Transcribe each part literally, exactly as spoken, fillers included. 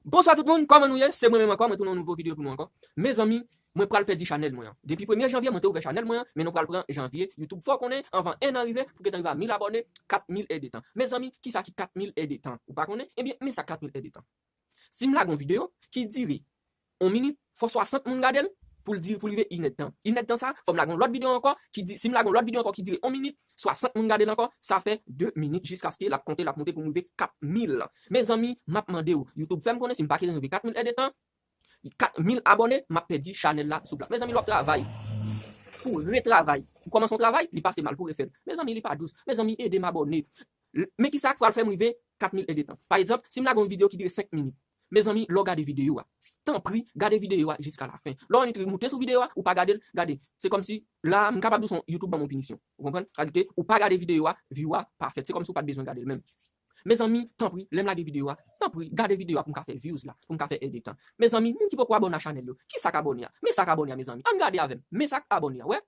Bonswa tout moun, kòman nou ye? Se mwen menm ankò, mwen tounen yon nouvo videyo pou nou ankò. Mezanmi, mwen pral pèdi chanèl mwen an. Depi premye janvye, mwen te ouvè chanèl mwen an, men nou pral pran janvye. YouTube fè w konnen, anvan en an rive, pou gentan rive a mil abòne, kat mil èdtan. Mezanmi, kisa ki kat mil èdtan? Ou pa konnen? Ebyen, men sa kat mil èdtan. Si m lage yon videyo ki dire yon minit, fò swasant moun gade l pou l di, pou l rive inèdtan. Inèdtan sa, fò m lage yon lòt videyo ankò ki di, si m lage yon lòt videyo ankò ki dire yon minit, swasant moun gade l ankò, sa fè de minit jiskaske l ap konte, l ap monte pou m rive kat mil. Mezanmi, m ap mande w, YouTube fè m konnen si m pa gentan rive kat mil èdtan, kat mil abòne, m ap pèdi chanèl la sou plat. Mezanmi, lè w ap travay, pou retravay, ou kòmanse yon travay, li pase mal pou refè l. Mezanmi, li pa dous. Mezanmi, ede m abòne. Men kisa k pral fè m rive kat mil èdtan? Pa egzanp, si m lage yon videyo ki dire senk minit, mezanmi, lè w gade videyo a, tanpri, gade videyo a jiska lafen. Lè w annik moute sou videyo a, ou pa gade l, gade. Se kòmsi, la, m kapab di w se yon YouTube ban m yon pinisyon. Ou konprann? Sa vle di ke ou pa gade videyo a, view a pa fèt. Se kòmsi ou pa t bezwen gade l menm. Mezanmi, tanpri, lè m lage videyo a, tanpri, gade videyo a pou m ka fè views la, pou m ka fè èdtan. Mezanmi, moun ki poko abòne a chanèl yo, kisa k abòne a? Men sa k abòne a, mezanmi. Ann gade avè m. Men sa k abòne a, wè.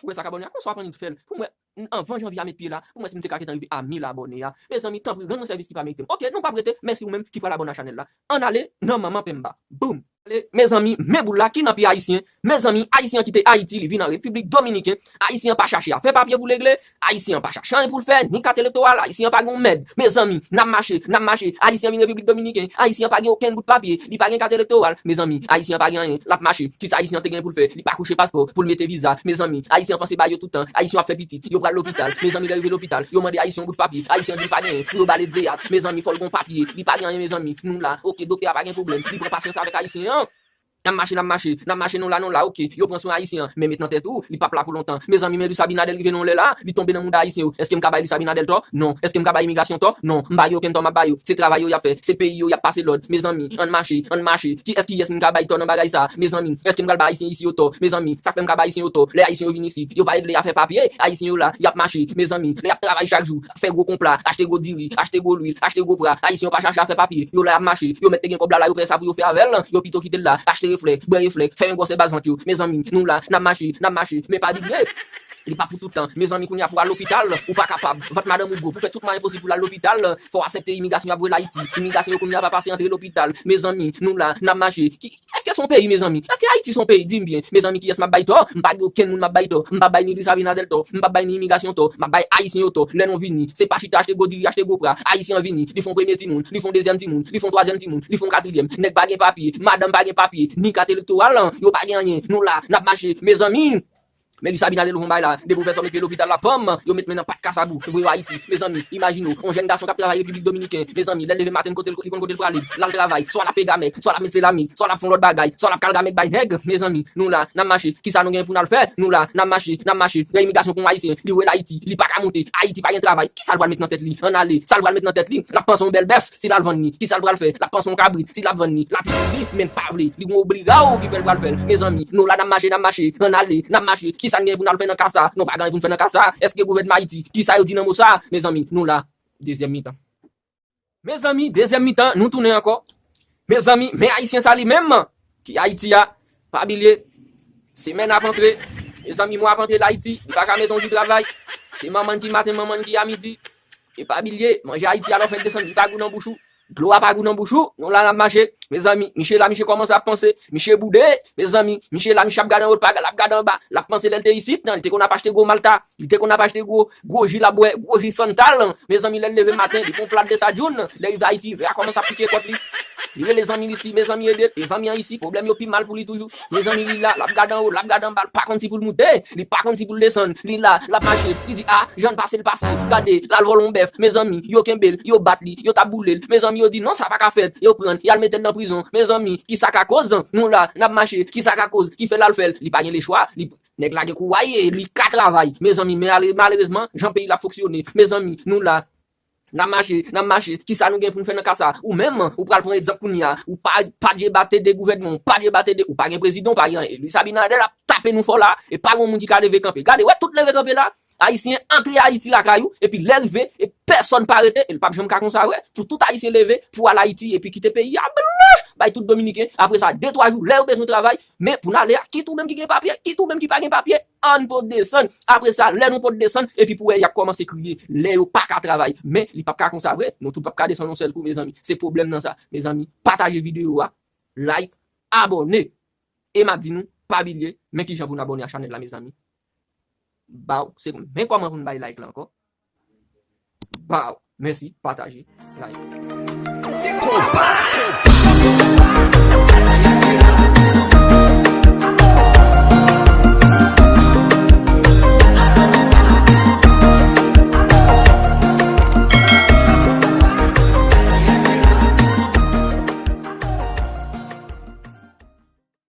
Ou wè sa k abòne a? Konsa w ap annik fè l. Pou m wè, anvan janvye a met pye la, pou m wè si m te ka gentan rive a mil abòne a. Mezanmi, tanpri, rann mwen sèvis ki pa merite m. Oke, nou p ap rete. Mèsi ou menm ki pral abòne a chanèl la. Ann ale nan manman Pemba. Boom! Ale, mezanmi, men boul la ki nan pye Ayisyen. Mezanmi, Ayisyen an kite Ayiti, li vin an Repiblik Dominiken. Ayisyen an pa chache afè papye pou l regle. Ayisyen an pa chache anyen pou l fè, ni kat elektoral, Ayisyen an pa gen yon mèd. Mezanmi, n ap mache, n ap mache. Ayisyen an vin Repiblik Dominiken. Ayisyen an pa gen okenn bout papye. Li pa gen kat elektoral. Mezanmi, Ayisyen an pa gen anyen. L ap mache. Kisa Ayisyen an te gen pou l fè? Li pa kouche paspò pou l mete viza. Mezanmi, Ayisyen an panse ba yo tout tan. Ayisyen ap fè pitit. Yo pral lopital. Mezanmi, lè rive lopital, yo mande Ayisyen yon bout papye. Ayisyen an di l pa genyen. Pou yo ba l Edveat. Mezanmi, fò l gen yon papye. Li pa gen anyen, mezanmi. Nou la. Oke, doktè a pa gen pwoblèm. Li pran pasyans avèk Ayisyen an. N ap mache, n ap mache, n ap mache, nou la, nou la, oke. Yo pran swen Ayisyen an, men met nan tèt ou, li p ap la pou lontan. Mezanmi, men Luis Abinader rive nan yon lè la, li tonbe nan mouda Ayisyen yo. Èske m ka bay Luis Abinader tò? Non. Èske m ka bay imigrasyon tò? Non. M pa gen okenn tò m ap ba yo. Se travay yo y ap fè, se peyi yo y ap pase lòd. Mezanmi, ann mache, ann mache. Kiyès, kiyès m ka bay tò nan bagay sa a? Mezanmi, èske m pral bay Ayisyen isi yo tò? Mezanmi, sa k fè m ka bay Ayisyen yo tò? Lè Ayisyen yo vin isi, yo pa regle afè papye, Ayisyen yo la, y ap mache. Mezanmi, lè y ap travay chak jou, fè gwo konpla, achte gwo diri, achte gwo lwil, achte gwo pra. Ayisyen yo pa chache afè papye. Yo la y ap mache. Yo mèt te gen kòb la, la yo pran sa pou yo fè avè l. Yo pito kite l la, achte reflè, bwè reflè, fè yon gwòsè bal vant yo. Mezanmi, nou la, n ap mache, n ap mache. Men pa bliye, li pa pou tout tan. Mezanmi, kounye a pou al lopital, ou pa kapab. Vant madanm ou gwo, pou fè tout mwayen posib pou l al lopital, fò w aksepte imigrasyon y ap voye l Ayiti. Imigrasyon yo kounye a pa pase antre lopital. Mezanmi, nou la, n ap mache. Ki, Èske se yon peyi, mezanmi? Èske Ayiti se yon peyi? Di m byen. Mezanmi, kiyès m ap bay tò? M pa gen okenn moun m ap bay tò. M p ap bay ni Luis Abinader tò. M p ap bay ni imigrasyon tò. M ap bay Ayisyen yo tò. Lè nou vini, se pa chita achte gwo diri, achte gwo pra. Ayisyen an vini, li fè yon premye timoun, li fè yon dezyèm timoun, li fè yon twazyèm timoun, li fè yon katriyèm. Nèg pa gen papye, madanm pa gen papye, ni kat elektoral, yo pa gen anyen. Nou la, n ap mache. Mezanmi, men Luis Abinader louvri yon bagay la. Depi w fè sa, w met pye lopital la, panm, yo met men nan pat kasabou, voye w Ayiti. Mezanmi, imajine w, yon jèn gason k ap travay Repiblik Dominiken. Mezanmi, lè l leve maten, kote l, li konn kote l prale. L al travay, swa l ap pega mèg, swa l ap met seramik, swa l ap fè yon lòt bagay, swa l ap kalga mèg bay nèg. Mezanmi, nou la, n ap mache. Kisa nou gen pou n al fè? Nou la, n ap mache, n ap mache. Gen imigrasyon pou yon Ayisyen, li voye l Ayiti, li pa ka monte. Ayiti pa gen travay. Kisa l pral met nan tèt li? Ann ale. Sa l pral met nan tèt li? L ap panse yon bèl bèf si l al vann li. Kisa l pral fè? L ap panse yon kabrit si l ap vann li. L ap itilize li, men l pa vle. Li gon obliga w ki fè l pral fè l. Mezanmi, nou la, n ap mache, n ap mache. Ann ale, n ap mache. Kisa n gen pou n al fè nan ka sa? Nou pa gen anyen pou n fè nan ka sa. Èske gouvènman Ayiti, kisa yo di nan mo sa? Mezanmi, nou la. Dezyèm mitan. Mezanmi, dezyèm mitan, nou tounen ankò. Mezanmi, men Ayisyen sa li menm, ki Ayiti a, pa bliye, semèn ap antre. Mezanmi, mwa ap antre l Ayiti, li pa ka mete yon jou travay. Se manman n ki maten, manman n ki a midi. E pa bliye, manje Ayiti a lè w fèk desann, li pa gou nan bouch ou. Dlo a pa gou nan bouch ou, nou la n ap mache. Mezanmi, miche la, miche kòmanse ap panse. Miche boude, mezanmi, miche la, miche ap gade anwo, l pa, l ap gade anba. L ap panse lè l te isit, nan, li te konn ap achte gwo malta. Li te konn ap achte gwo, gwo ji l ap bwè, gwo ji Santal. Mezanmi, lè l leve maten, li pran plat de sadjoun. Lè rive Ayiti, vè a kòmanse ap pike kòt li. Li rele zanmi l isi, mezanmi ede l. E zanmi an isi, pwoblèm yo pi mal pou li toujou. Mezanmi, li la, l ap gade anwo, l ap gade anba, l pa konn si pou l moute, li pa konn si pou l desann. Li la, l ap mache, li di, a, jan l pase, l pase. Gade, l al vòlè yon bèf. Mezanmi, yo kenbe l, yo bat li, yo t ap boule l. Mezanmi, yo di, non, sa pa ka fèt. Yo pran l, y al mete l nan prizon. Mezanmi, kisa k akoz? Nou la, n ap mache, kisa k akoz? Ki fè l al fè l? Li pa gen lechwa, li Nèg la gen kouray, li ka travay. Mezanmi, men ale, malerezman, jan peyi la ap fonksyone. Mezanmi, nou la. N ap mache, n ap mache. Kisa nou gen pou n fè nan ka sa? Ou menm, ou pral pran egzanp kounye a. Ou pa, pa djebate de gouvènman, ou pa djebate de, ou pa gen prezidan, ou pa gen anyen. Luis Abinader ap tape nou fò la, e pa gen moun ki ka leve kanpe. Gade, wè tout leve kanpe la. Ayisyen antre Ayiti lakay ou, epi lè rive, e pèsòn pa rete, e l p ap janm ka konsa vre. Pou tout Ayisyen leve, pou al Ayiti, epi kite peyi a blan! bay tout dominiken, apre sa, de twa jou, lè yo bezwen travay, men pou n ale a, kit ou menm ki gen papye, kit ou menm ki pa gen papye, ann pot desann. Apre sa, lè nou pot desann, epi pou wè y ap kòmanse kriye, lè yo pa ka travay. Men, li p ap ka konsa vre, nou tout p ap ka desann yon sèl kou, mezanmi. Se pwoblèm nan sa, mezanmi. Pataje videyo a, like, abòne. E m ap di nou, pa bliye, men kijan pou n abòne a chanèl la, mezanmi. Baw, se men kòman pou n bay like la ankò. Baw, mèsi, pataje, like. Konpa,